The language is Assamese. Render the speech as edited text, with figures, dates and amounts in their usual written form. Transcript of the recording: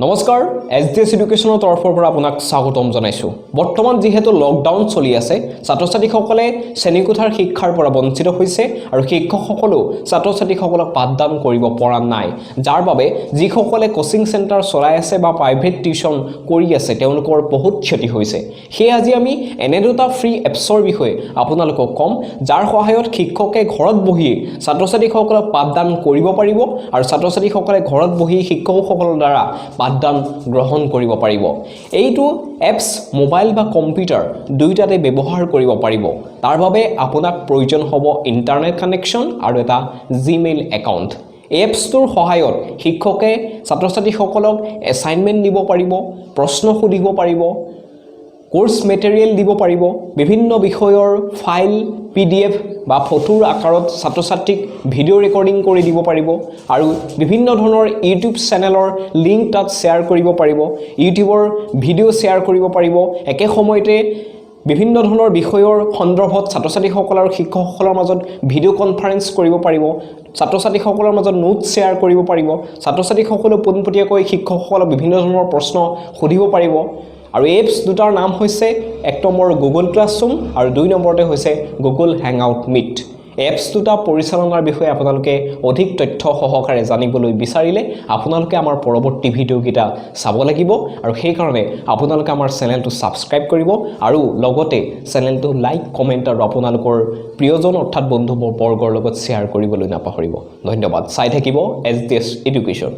নমস্কাৰ, এছ ডি এছ এডুকেশ্যনৰ তৰফৰ পৰা আপোনাক স্বাগতম জনাইছোঁ। বৰ্তমান যিহেতু লকডাউন চলি আছে, ছাত্ৰ ছাত্ৰীসকলে শ্ৰেণীকোঠাৰ শিক্ষাৰ পৰা বঞ্চিত হৈছে আৰু শিক্ষকসকলেও ছাত্ৰ ছাত্ৰীসকলক পাঠদান কৰিব পৰা নাই, যাৰ বাবে যিসকলে কোচিং চেণ্টাৰ চলাই আছে বা প্ৰাইভেট টিউশ্যন কৰি আছে, তেওঁলোকৰ বহুত ক্ষতি হৈছে। সেয়ে আজি আমি এনে দুটা ফ্ৰী এপছৰ বিষয়ে আপোনালোকক ক'ম, যাৰ সহায়ত শিক্ষকে ঘৰত বহিয়ে ছাত্ৰ ছাত্ৰীসকলক পাঠদান কৰিব পাৰিব আৰু ছাত্ৰ ছাত্ৰীসকলে ঘৰত বহি শিক্ষকসকলৰ দ্বাৰা পাঠদান গ্ৰহণ কৰিব পাৰিব। এইটো এপছ মোবাইল বা কম্পিউটাৰ দুয়োটাতে ব্যৱহাৰ কৰিব পাৰিব। তাৰ বাবে আপোনাক প্ৰয়োজন হ'ব ইণ্টাৰনেট কানেকশ্যন আৰু এটা জিমেইল একাউণ্ট। এই এপছটোৰ সহায়ত শিক্ষকে ছাত্ৰ ছাত্ৰীসকলক এছাইনমেণ্ট দিব পাৰিব, প্ৰশ্ন সুধিব পাৰিব, কোৰ্চ মেটেৰিয়েল দিব পাৰিব, বিভিন্ন বিষয়ৰ ফাইল, পিডিএফ বা ফটোৰ আকাৰত ছাত্ৰ ছাত্ৰীক ভিডিঅ' ৰেকৰ্ডিং কৰি দিব পাৰিব আৰু বিভিন্ন ধৰণৰ ইউটিউব চেনেলৰ লিংক তাত শ্বেয়াৰ কৰিব পাৰিব, ইউটিউবৰ ভিডিঅ' শ্বেয়াৰ কৰিব পাৰিব। একে সময়তে বিভিন্ন ধৰণৰ বিষয়ৰ সন্দৰ্ভত ছাত্ৰ ছাত্ৰীসকল আৰু শিক্ষকসকলৰ মাজত ভিডিঅ' কনফাৰেঞ্চ কৰিব পাৰিব, ছাত্ৰ ছাত্ৰীসকলৰ মাজত নোট শ্বেয়াৰ কৰিব পাৰিব, ছাত্ৰ ছাত্ৰীসকলেও পোনপটীয়াকৈ শিক্ষকসকলক বিভিন্ন ধৰণৰ প্ৰশ্ন সুধিব পাৰিব। আৰু এপছ দুটাৰ নাম হৈছে এক নম্বৰ গুগল ক্লাছৰুম আৰু দুই নম্বৰতে হৈছে গুগল হেংআউট মিট। এপছ দুটা পৰিচালনাৰ বিষয়ে আপোনালোকে অধিক তথ্য সহকাৰে জানিবলৈ বিচাৰিলে আপোনালোকে আমাৰ পৰৱৰ্তী ভিডিঅ'কেইটা চাব লাগিব আৰু সেইকাৰণে আপোনালোকে আমাৰ চেনেলটো ছাবস্ক্ৰাইব কৰিব আৰু লগতে চেনেলটো লাইক, কমেণ্ট আৰু আপোনালোকৰ প্ৰিয়জন অৰ্থাৎ বন্ধু বৰ্গৰ লগত শ্বেয়াৰ কৰিবলৈ নাপাহৰিব। ধন্যবাদ। চাই থাকিব এছ ডি এছ এডুকেশ্যন।